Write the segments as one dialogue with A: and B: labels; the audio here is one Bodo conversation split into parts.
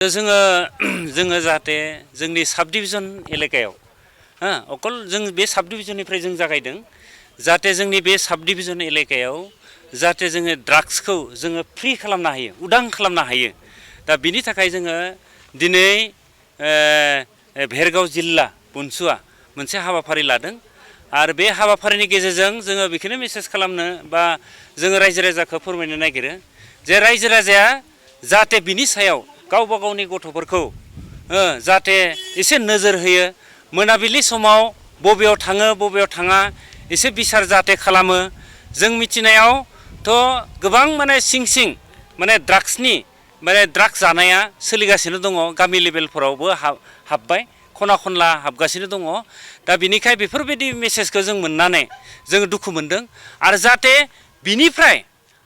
A: जोङो जाहाथे जोंनि साब डिभिजन एलेकायाव अकल जों बे साब डिभिजननिफ्राय जों जागायदों जाहाथे जोंनि बे साब डिभिजन एलेकायाव जाहाथे जोङो ड्राग्सखौ जोङो फ्रि खालामनो हायो उदां खालामनो हायो दा बिनि थाखाय जोङो दिनै भेरगाव जिल्ला बुनसुआ मोनसे हाबाफारि लादों आरो बे हाबाफारिनि गेजेरजों जोङो बेखौनो मेसेज खालामनो बा जोङो रायजो राजाखौ फोरमायनो नागिरो जे रायजो राजाया जाहाथे बिनि सायाव गावबा गावनि गथ'फोरखौ जाहाथे एसे नोजोर होयो मोनाबिलि समाव बबेयाव थाङो बबेयाव थाङा एसे बिसार जाहाथे खालामो जों मिथिनायावथ' गोबां माने सिं माने ड्राग्स जानाया सोलिगासिनो दङ गामि लेभेलफोरावबो हाबबाय खना खनला हाबगासिनो दङ दा बिनिखाय बेफोरबायदि मेसेजखौ जों मोननानै जों दुखु मोनदों आरो जाहाथे बिनिफ्राय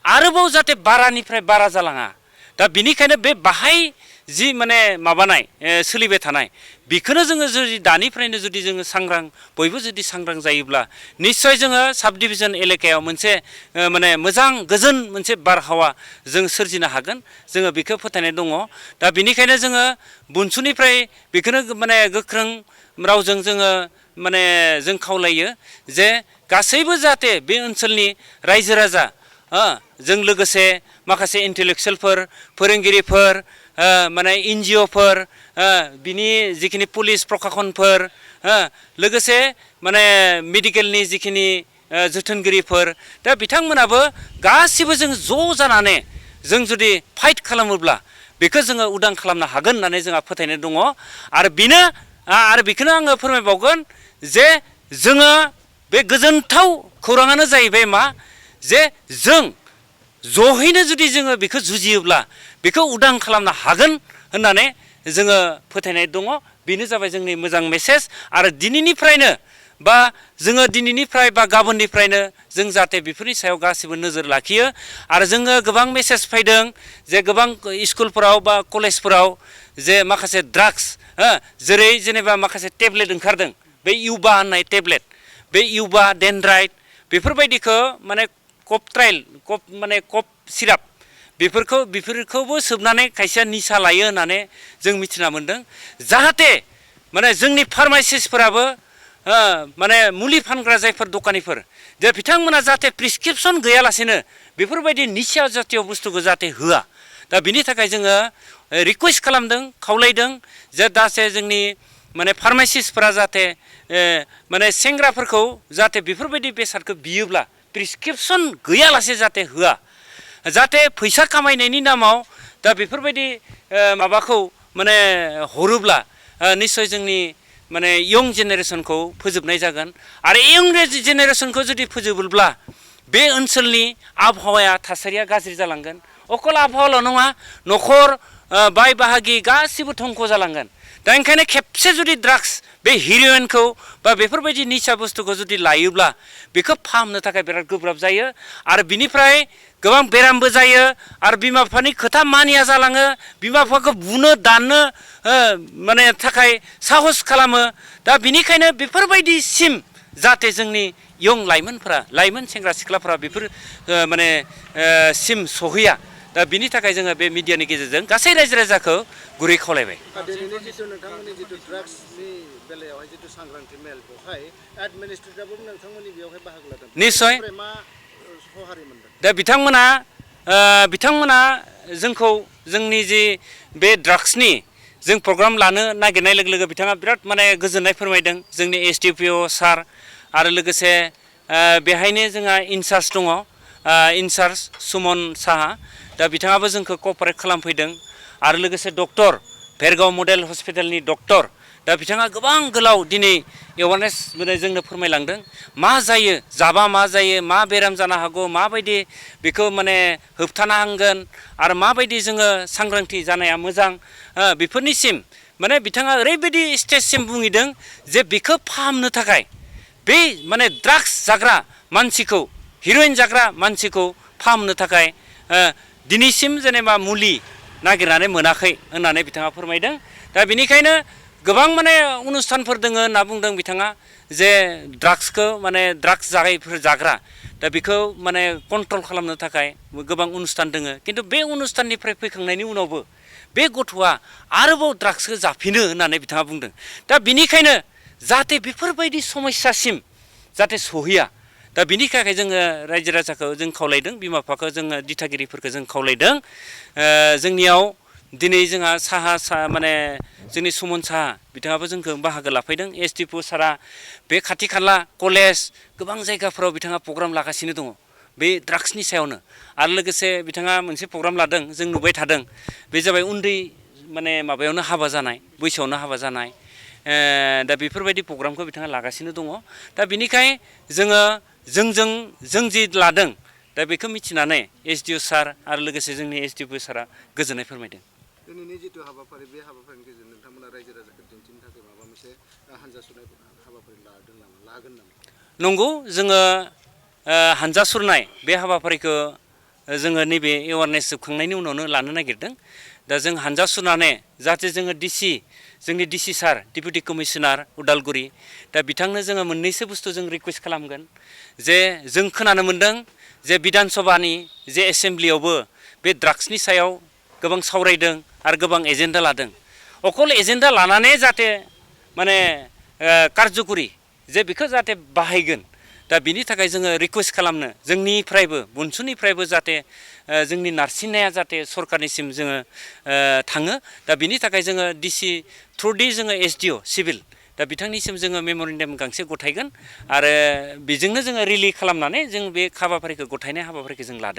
A: आरोबाव जाहाथे बारानिफ्राय बारा जालाङा दा बिनिखायनो बे बाहाय जि माने माबानाय सोलिबाय थानाय बेखौनो जोङो जुदि दानिफ्रायनो जुदि जोङो सांग्रां बयबो जुदि सांग्रां जायोब्ला निश्चय जोङो साब डिभिजन एलेकायाव मोनसे माने मोजां गोजोन मोनसे बारहावा जों सोरजिनो हागोन जोङो बेखौ फोथायनाय दङ दा बिनिखायनो जोङो बुनसुनिफ्राय बेखौनो माने गोख्रों रावजों जोङो माने जों खावलायो जे गासैबो जाहाथे बे ओनसोलनि रायजो राजा जों लोगोसे माखासे इन्टेलेक्सुयेलफोर फोरोंगिरिफोर माने एनजिअफोर बिनि जिखिनि पुलिस प्रखाखनफोर लोगोसे माने मेडिकेलनि जिखिनि जोथोनगिरिफोर दा बिथांमोनाबो गासिबो जों ज' जानानै जों जुदि फाइट खालामोब्ला बेखौ जोङो उदां खालामनो हागोन होननानै जोंहा फोथायनाय दङ आरो बेखौनो आङो फोरमायबावगोन जे जोङो बे गोजोनथाव खौराङानो जाहैबाय मा जे जों ज'हैनो जुदि जोङो बेखौ जुजियोब्ला बेखौ उदां खालामनो हागोन होननानै जोङो फोथायनाय दङ बेनो जाबाय जोंनि मोजां मेसेज आरो दिनैनिफ्रायनो बा जोङो दिनैनिफ्राय बा गाबोननिफ्रायनो जों जाहाथे बेफोरनि सायाव गासिबो नोजोर लाखियो आरो जोङो गोबां मेसेज फैदों जे गोबां स्कुलफोराव बा कलेजफोराव जे माखासे ड्राग्स जेरै जेनेबा माखासे टेब्लेट ओंखारदों बे इउबा होननाय टेब्लेट बे इउबा डेनड्राइट बेफोरबायदिखौ माने कप सिराप बेफोरखौबो सोबनानै खायसेया निसा लायो होननानै जों मिथिना मोन्दों जाहाथे माने जोंनि फार्मासिस्टफोराबो माने मुलि फानग्रा जायफोर दखानिफोर जे बिथांमोना जाहाथे प्रिसक्रिपसन गैयालासेनो बेफोरबायदि निसा जातीय बुस्थुखौ जाहाथे होआ दा बिनि थाखाय जोङो रिकुवेस्ट खालामदों खावलायदों जे दासे जोंनि माने फार्मासिस्टफोरा जाहाथे माने सेंग्राफोरखौ जाहाथे बेफोरबायदि बेसादखौ बियोब्ला प्रिसक्रिपसन गैयालासे जाहाथे होआ जाहाथे फैसा खामायनायनि नामाव दा बेफोरबायदि माबाखौ माने हरोब्ला निश्चय जोंनि माने यं जेनेरेसनखौ फोजोबनाय जागोन आरो यं जेनेरेसनखौ जुदि फोजोबोब्ला बे ओनसोलनि आबहावाया थासारिया गाज्रि जालांगोन अकल आबहावाल' नङा न'खर बाय बाहागि गासिबो धंख जालांगोन दा ओंखायनो खेबसे जुदि ड्राग्स बे हिर'इनखौ बा बेफोरबायदि निसा बुस्थुखौ जुदि लायोब्ला बेखौ फाहामनो थाखाय बिराद गोब्राब जायो आरो बिनिफ्राय गोबां बेरामबो जायो आरो बिमा बिफानि खोथा मानिया जालाङो बिमा बिफाखौ बुनो दाननो माने थाखाय साहस खालामो दा बिनिखायनो बेफोरबायदिसिम जाहाथे जोंनि यं लाइमोन सेंग्रा सिख्लाफोरा बेफोर माने सिम सहैया दा बिनि थाखाय जोङो बे मिडियानि गेजेरजों गासै रायजो राजाखौ गुरै खावलायबाय
B: दिनैनि जिथु नोंथांमोननि जिथु ड्राग्सनि बेलायावहाय जिथु सांग्रांथि मेल बेवहाय एडमिनिस्ट्रेटराबो नोंथांमोननि बेवहाय बाहागो लादों
A: निश्चय
B: मा सहारि मोनदों
A: दा बिथांमोना जोंखौ जोंनि जि बे ड्राग्सनि जों प्रग्राम लानो नागिरनाय लोगो लोगो बिथाङा बिराद माने गोजोननाय फोरमायदों जोंनि एसडिपिअ सार आरो लोगोसे बेहायनो जोंहा इनचार्ज दङ इनचार्ज सुमन साहा दा बिथाङाबो जोंखौ कपारेट खालामफैदों आरो लोगोसे डक्टर भेरगाव मडेल हस्पिटालनि डक्टर दा बिथाङा गोबां गोलाव दिनै एवारनेस जोंनो फोरमायलांदों मा जायो जाबा मा जायो मा बेराम जानो हागौ माबायदि बेखौ माने होबथानो हांगोन आरो माबायदि जोङो सांग्रांथि जानाया मोजां बेफोरनिसिम माने बिथाङा ओरैबायदि स्टेजसिम बुंहैदों जे बेखौ फाहामनो थाखाय बे माने ड्राग्स जाग्रा मानसिखौ हिर'इन जाग्रा मानसिखौ फाहामनो थाखाय दिनैसिम जेनेबा मुलि नागिरनानै मोनाखै होननानै बिथाङा फोरमायदों दा बेनिखायनो गोबां माने अनुस्थानफोर दोङो होनना बुंदों बिथाङा जे ड्राग्सखौ माने ड्राग्स जाग्रा दा बेखौ माने कन्ट्रल खालामनो थाखाय गोबां अनुस्थान दोङो खिन्थु बे अनुस्थाननिफ्राय फैखांनायनि उनावबो बे गथ'आ आरोबाव ड्राग्सखौ जाफिनो होननानै बिथाङा बुंदों। दा बिनिखायनो जाहाथे बेफोरबायदि समस्यासिम जाहाथे सहैया, दा बिनि थाखाय जोङो रायजो राजाखौ जों खावलायदों, बिमा बिफाखौ जोङो दिथागिरिफोरखौ जों खावलायदों। जोंनियाव दिनै जोंहा माने जोंनि सुमन साहा बिथाङाबो जोंखौ बाहागो लाफैदों। एसडिपिअ सारा बे खाथि खाला कलेज गोबां जायगाफोराव बिथाङा प्रग्राम लागासिनो दङ बे ड्राग्सनि सायावनो। आरो लोगोसे बिथाङा मोनसे प्रग्राम लादों, जों नुबाय थादों, बे जाबाय उन्दै माने माबायावनो हाबा जानाय, बैसोआवनो हाबा जानाय। दा बेफोरबायदि प्रग्रामखौ बिथाङा लागासिनो दङ। दा बिनिखाय जों जि लादों, दा बेखौ मिथिनानै एसडिअ सार आरो लोगोसे जोंनि एसडिपिअ सारा गोजोननाय फोरमायदों।
B: दिनैनि जिथु हाबाफारि, बे हाबाफारिनि गेजेरजों नोंथांमोना रायजो राजाखौ दिन्थिनो थाखाय माबा मोनसे हानजा सुरनाय हाबाफारि लागोन नामा?
A: नंगौ, जोङो हानजा सुरनाय बे हाबाफारिखौ जोङो नैबे एवारनेस जोबखांनायनि उनावनो लानो नागिरदों। दा जों हानजा सुरनानै जाहाथे जोङो जोंनि डिसि सार, डेपुटि कमिसनार उदालगुरि, दा बिथांनो जोङो मोननैसो बुस्थु जों रिकुवेस्ट खालामगोन। जे जों खोनानो मोन्दों जे बिधान सभानि जे एसेमब्लियावबो बे ड्राग्सनि सायाव गोबां सावरायदों आरो गोबां एजेन्डा लादों। अकल एजेन्डा लानानै जाहाथे माने कारज'करि जे बेखौ जाहाथे बाहायगोन, दा बिनि थाखाय जोङो रिकुवेस्ट खालामनो जोंनिफ्रायबो बुनसुनिफ्रायबो जाहाथे जोंनि नारसिननाया जाहाथे सरकारनिसिम जोङो थाङो। दा बिनि थाखाय जोङो डिसि थ्रुयै जोङो एसडिअ सिभिल, दा बिथांनिसिम जोङो मेम'रेन्डाम गांसे गथायगोन आरो बेजोंनो जोङो रिलि खालामनानै जों बे हाबाफारिखौ गथायनाय हाबाफारिखौ जों लादों।